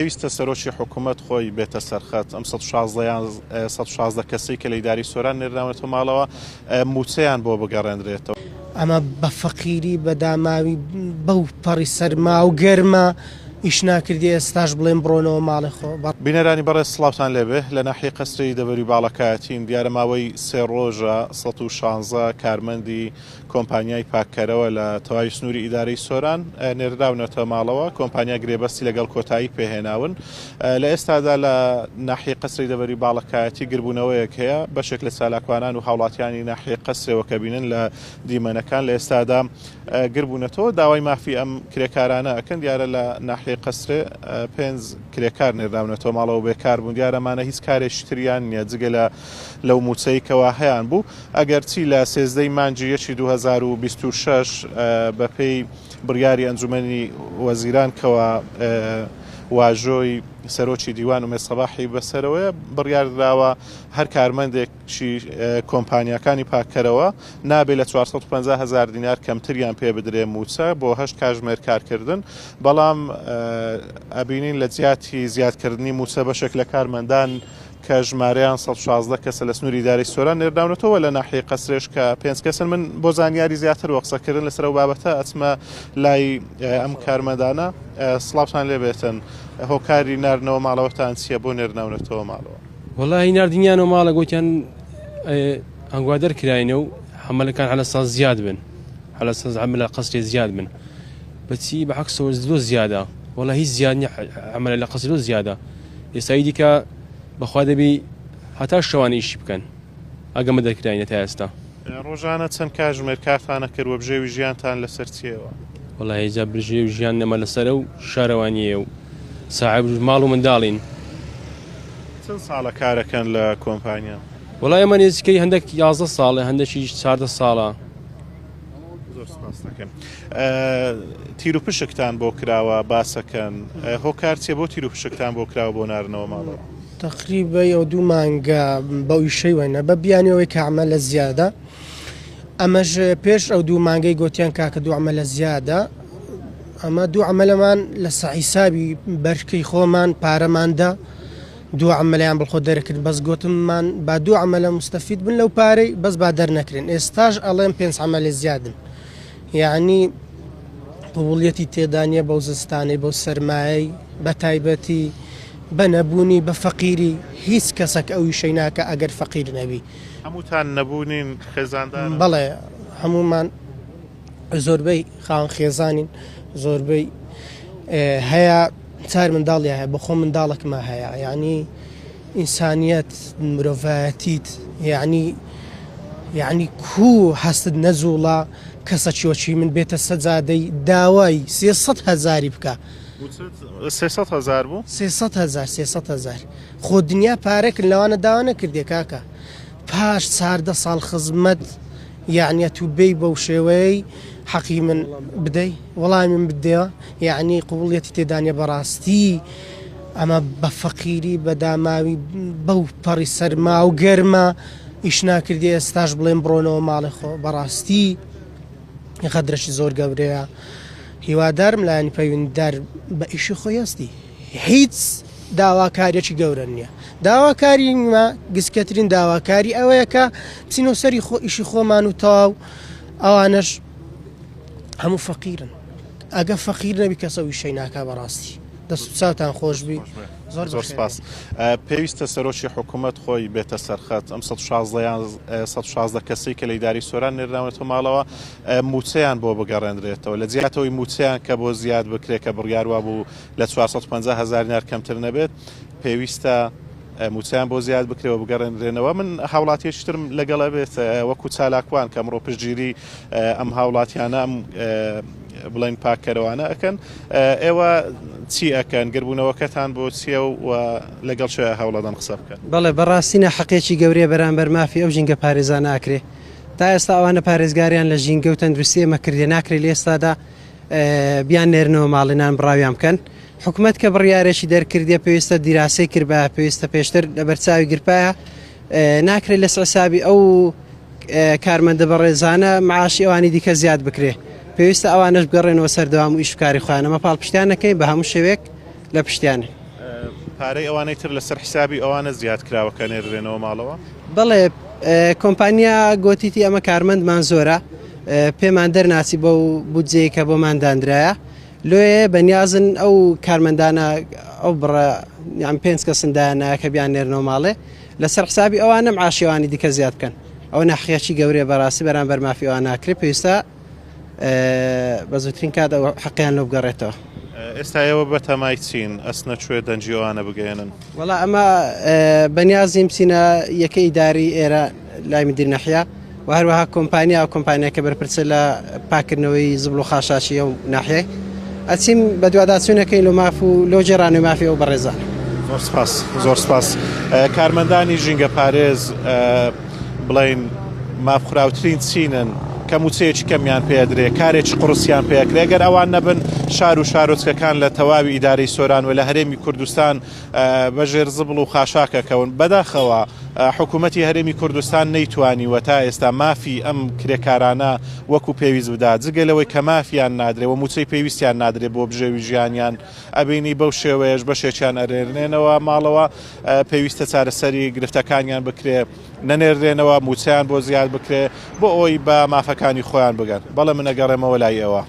پێویستە سەرۆکی حکومەت خۆی بێتە سەرخەت، ئەم 116 یان 116 کەسەی کە لە ئیدارەی سۆران نێردراونەتەوە ماڵەوە مووچەیان بۆ بگەڕێنرێتەوە. ئەمە بە فەقیری بە داماوی بەو پەڕی سەرما و گەرما ئیش ناکردی ئێستاش بڵێن بڕۆنەوە ماڵێ خۆ. بینەرانی بەڕێز سڵاوتان لێبێ لە ناحیەی قەسرێی دەڤەری باڵەکایەتین دیارە ماوەی سێ ڕۆژە 116 کارمەندی کۆمپانیای پاککەرەوە لە تەواوی سنووری ئیدارەی سۆران نێردراونەتە ماڵەوە، کۆمپانیا گرێبەستی لەگەڵ کۆتایی پێهێناون. لە ئێستادا لە ناحیەی قەسرێی دەڤەری باڵەکایەتی گربوونەوەیەک هەیە، بەشێک لە چالاکوانان و هاوڵاتیانی ناحیەی قەسرێوە کە بینن لە دیمەنەکان لە ئێستادا گربوونەتەوە داوای مافی ئەم کرێکارانە ئەکەن. دیارە لە ناحیەی قەسرێ پێنج کرێکار نێردراونەتەوە ماڵەوە بێکار بوون، دیارە ئەمانە هیچ کارێکی تریان نییە جگە لە لەو مووچەی کەوا هەیان بوو. ئەگەرچی لە 13 ی مانگی یەکی 2026 بەپێی بڕیاری ئەنجومەنی وەزیران کەوا واژۆی سەرۆکی دیوان ئومێد سەباحی بەسەرەوەیە بڕیاردراوە هەر کارمەندێکی کۆمپانیاکانی پاککەرەوە نابێ لە 450 هەزار دینار کەمتریان پێ بدرێ مووچە بۆ هەشت کاژمێر کارکردن بەڵام ئەبینین لە جیاتی زیادکردنی مووچە بەشێک لە کارمەندان کە ژمارەیان 116 کەسە لە سنووری ئیدارەی سۆران نێردراونەتەوە لە ناحیەی قەسرێش کە پێنج کەسن من بۆ زانیاری زیاتر وە قسەکردن لەسەر ئەو بابەتە ئەچمە لای ئەم کارمەندانە سڵاوتان لێبێتن هۆکاری ناردنەوە ماڵەوەتان چییە بۆ نێردناونەتەوە ماڵەوە؟ وەڵی ناردنیانەوە ماڵە گوتیان ئەنگوا دەرکراینە و حەمەلەکان حەلە ساز زیاد بن حەلە ساز عەمەلە قەسرێ زیاد بن بەچی بە عەکسەوە زۆر زیادە وەڵا هیچ زیاد نیە عەمەلە لە قەسرێ زۆر زیادە ئێستای دیکە بەخوا دەبی هەتا شەوان ئیشی بکەن ئەگەمە دەرکراینە تا ئێستا. ڕۆژانە چەند کاژمێر کارتان ئەکرد وە بژێوی ژیانتان لەسەر چیەوە؟ وەڵاهی جا بژێوی ژیان نەما لەسەرە و شارەوانیە و ساحێب ماڵ و منداڵین. چەند ساڵە کارەکەن لە کۆمپانیا؟ وەڵا ئێمە نێزیکەی هەندێک 11 ساڵە هەندێکیش 14 ساڵە. زۆر سپاس دەکەم. تیروپشکتان بۆ کراوە باسەکەن هۆکار چیە بۆ تیروپشکتان بۆ کراوە بۆ ناردنەوە ماڵەوە؟ تەقریبەی ئەو دوو مانگە بەو ئیشەی وەینە بە بیانیەوەی کە عەمەلە زیادە ئەمەش پێش ئەو دوو مانگەی گۆتیان کاکە دوو عەمەلە زیادە ئەمە دوو عەمەلەمان لە سەحیسابی بەرکەی خۆمان پارەماندا دوو عەمەلەیان بڵخۆ دەرکرد بەس گۆتممان با دوو عەمەلە موستەفید بن لەو پارەی بەس با دەرنەکرێن ئێستاش ئەڵێم پێنج عەمەلە زیادن یعنی قبوڵیەتی تێدا نییە بەو زستانەی بەو سەرمایەی بە تایبەتی بە نەبوونی بە فەقیری هیچ کەسەک ئەو ئیشەی ناکە ئەگەر فەقیر نەبی. هەمووتان نەبوونین خێزاندارن؟ بەڵێ هەموومان زۆربەی خاوەن خێزانین زۆربەی هەیە چار منداڵی هەیە بەخۆ منداڵێکمە هەیە یعنی ئینسانیەت مرۆڤایەتیت یعنی یعنی کو هەستت نەجوڵا کەسە چۆچی من بێتە سەجادەی داوای سێ هزاری بکە سێ هزار بوو سێ هزار سێ هزار خۆ دنیا پارەکن لەوانە داوا نەکردێ کاکە پاش چاردە ساڵ خزمەت یەعنی ئەتوو بێی بەو شێوەیەی حەقی من بدەی وەڵامی من بدەوە یەعنی قبوڵیەتی تێدا نیە بەڕاستی ئەمە بە فەقیری بە داماوی بەو پەڕی سەرما و گەرما ئیش ناکردی ئێستاش بڵێن بڕۆنەوە ماڵێ خۆ بەڕاستی غەدرەشی زۆر گەورەیە هیوادارم لایەنی پەیوەندیدار بە ئیشی خۆی هەستی هیچ داواکاریەکی گەورە نییە داواکاری مە گسکەترین داواکاری ئەوەیە کە بچینەوە سەری خۆ ئیشی خۆمان و تەواو ئەوانەش هەموو فەقیرن ئەگە فەقیر نەبی کەسە ویشەی ناکا بەڕاستی دەست و چاوتان خۆشبی زۆر زۆر سپاس پێویستە سەرۆکی حکوومەت خۆی بێتە سەرخەت ئەم 116 یان 116 کەسی کە لە ئیداری سۆران نێردراونەتەوە ماڵەوە مووچەیان بۆ بگەڕێنرێتەوە لە جیاتەوەی مووچەیان کە بۆ زیاد بکرێت کە بڕیار وابوو لە 450 هەزار دینار کەمتر نەبێت پێویستە مووچەیان بۆ زیاد بکرێ و بگەڕێنرێنەوە من هاوڵاتیەکی ترم لەگەڵ ئەبێت وەکو چالاکوان کە ئەمڕۆ پشتگیری ئەم هاوڵاتیانە ئەم بڵێن پاککەرەوانە ئەکەن ئێوە چی ئەکەن گربوونەوەکەتان بۆ چییە و لەگەڵ چێ هەوڵەدەن قسە بکەن؟ بەڵێ بەڕاستی ناحەقیەکی گەورەیە بەرامبەر مافی ئەو ژینگە پارێزانە ئەکرێ تا ئێستا ئەوانە پارێزگاریان لە ژینگە و تەندروستی ئێمە کردێ ناکرێ لە ئێستادا بیان نێرنەوە ماڵێ نان بڕاویان بکەن حکومەت کە بڕیارێکی دەرکردیە پێویستە دیراسەی کردبایە پێویستە پێشتر لەبەرچاوی گرپایە ناکرێت لە حسابی ئەو کارمەندە بەڕێزانە معاشی ئەوانی دیکە زیاد بکرێ پێویستە ئەوانەش بگەڕێنەوە سەردەوام و ئیش کاری خۆیان ئەمە پاڵپشتیان نەکەین بە هەموو شێوێک لە پشتیانن. پارەی ئەوانەی تر لەسەر حیسابی ئەوانە زیاد کراوە کە نێردرێنەوە ماڵەوە؟ بەڵێ کۆمپانیا گۆتیتی ئەمە کارمەندمان زۆرە پێمان دەرناچی بەو بودجەیە کە بۆمان دانرایە لۆیە بەنیازن ئەو کارمەندانە ئەو بڕە یان پێنج کەسن دایانایە کە بیان نێرنەوە ماڵێ لەسەر حسابی ئەوانە معاشی ئەوانی دیکە زیاد بکەن ئەوە ناحقیەکی گەورەیە بەڕاستی بەرامبەر مافی ئەوان ناکرێت پێویستە بە زووترین کات ئەو حەقیان لۆ بگەڕێتەوە. ئێستا ئێوە بەتەمای چین؟ ئەچنە کوێ دەنگی ئەوانە بگەیەنن؟ وەڵا ئەمە بەنیازین بچینە یەکەی ئیداری ئێرە لای مدیر نەحیا و هەروەها کۆمپانیا ئەو کۆمپانیا کە بەرپرسە لە پاکردنەوەی زبڵ و خاشاشی ئەو ناحیەی ئەچین بەدواداچوونەکەین لۆ ماف و لۆ گێڕانەوەی مافی ئەو بەڕێزانە. زۆر سپاس زۆر سپاس کارمەندانی ژینگە پارێز بڵین مافخوراوترین چینن کە موچەیەکی کەمیان پێدرێ کارێکی قڕسیان پێکرێ گەر ئەوان نەبن شار و شارۆچکەکان لە تەواوی ئیدارەی سۆران و لە هەرێمی کوردستان بە ژێر زبڵ و خاشاک ئەکەون. بەداخەوە حکوومەتی هەرێمی کوردستان نەیتوانیوە تا ئێستا مافی ئەم کرێکارانە وەکو پێویست بدا، جگە لەوەی کە مافیان نادرێ و مووچەی پێویستیان نادرێ بۆ بژێوی ژیانیان، ئەبینی بەو شێوەیەش بەشێکیان ئەرێنێنەوە ماڵەوە، پێویستە چارەسەری گرفتەکانیان بکرێ، نەنێردرێنەوە، مووچەیان بۆ زیاد بکرێ بۆ ئەوەی بە مافەکانی خۆیان بگەن. بەڵێ من ئەگەڕێمەوە لای ئێوە.